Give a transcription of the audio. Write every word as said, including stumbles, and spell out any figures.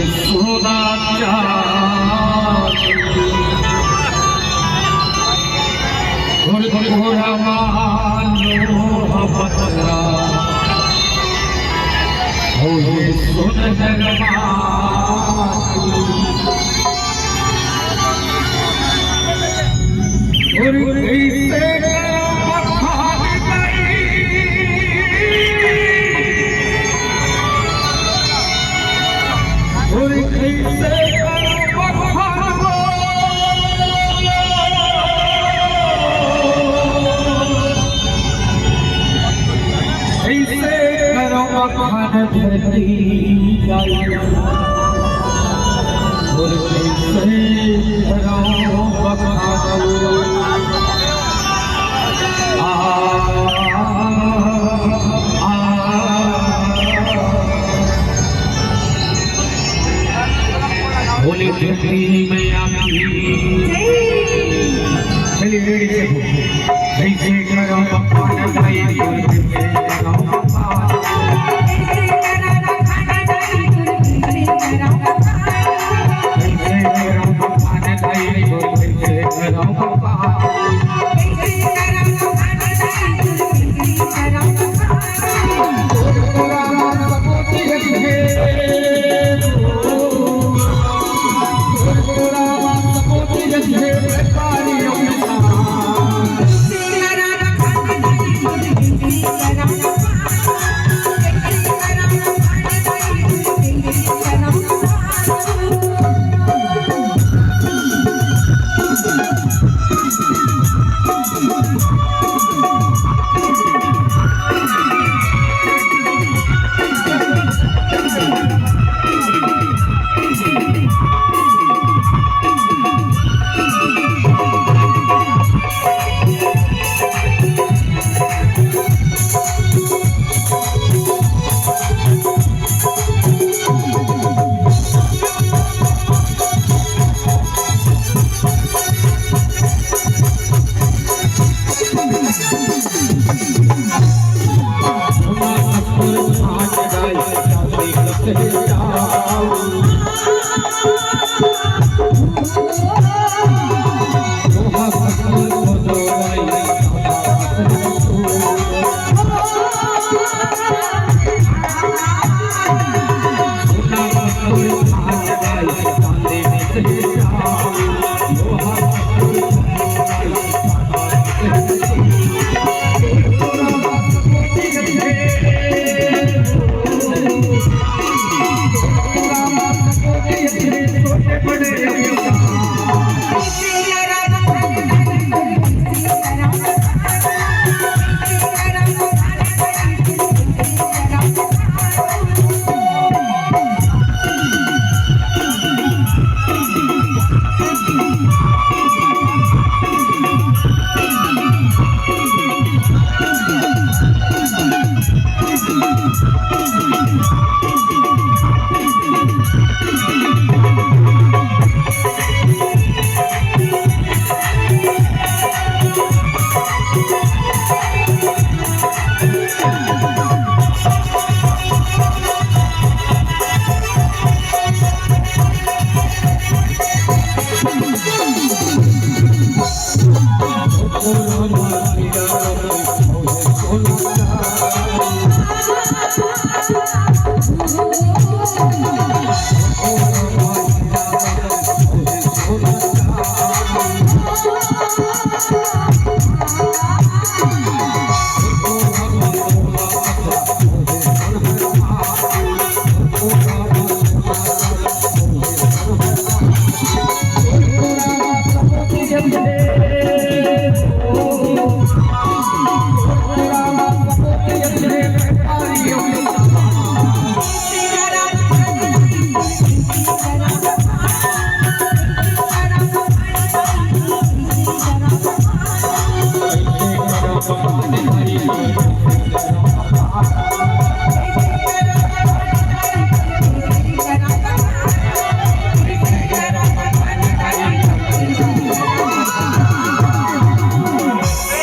सोना चांदी, थोड़ा थोड़ा मानो पतला, हो ये सुंदर माटी। और कैसे बखान गई, और कैसे बखान, कैसे करो बखान धरती का। और कैसे करो बखान। आ, आ, आ। बोले धरती मैया की। चलिए, रेडी से बोल। कैसे करो बखान भाई, कैसे करो बखान। कैसे करो बखान भाई, कैसे करो बखान।